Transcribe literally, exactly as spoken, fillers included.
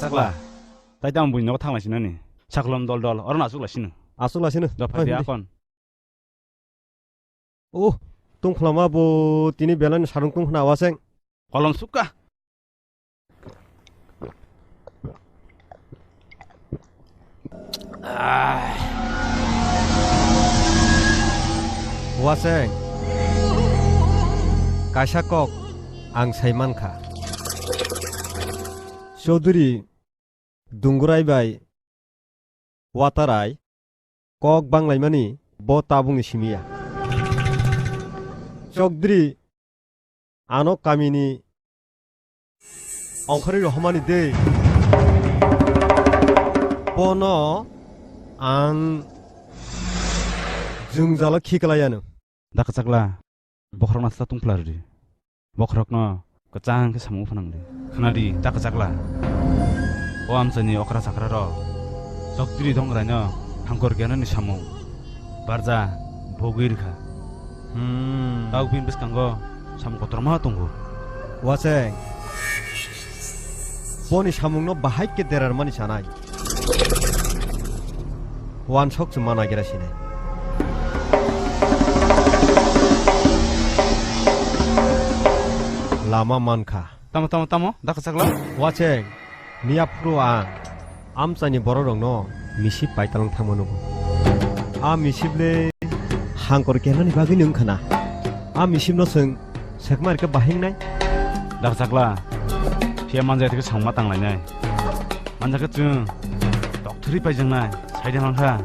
Chakla. Tai tamo buini nogo thanglaisino ni. Saklom dol dol, oro no achuk laisino. Achuk laisino. Do phai di akon. Oh, tongkhlama bo tini belai ni sarung tongkhna waseng. Kolom sukha. Waseng, kaisa kok ang sai mankha. Chaudhuri Dungurai bai Watarai kok banglaimani bo tabukni simi ya. Chokdri ano kamini ongkhorwi rohormani de. Bono ang jwngjalo khiklai ano. Da kwchakla, bokhorokno asla tungphla rwdi. Bokhorokno kwchang khe samung phanang di. Khna di, da kwchakla. O amchaini okra chakra rok. Chokdri dongrai no hangkor gyanani samung. Barja, bogwi rwkha. Hmm. Tau bini bwskango samung kotorma tongo. Waseng. Boni samungno bahai khe derarmani sanai. Wansok se mana gira sini. Lama mankha. Tamo, tamo, tamo, da kwchakla. Waseng, miya phuru ang amchaini bororokno misip paitalang thangma nugo. A misip le hangkor kenani bagwi nung khana. A misip no swng sekma rikhe bahing nai. Da kwchakla, phiya manjak thikhe sangma tanglainai. Manjakhe chwng tokthwrwi paijaknai, saide mankha.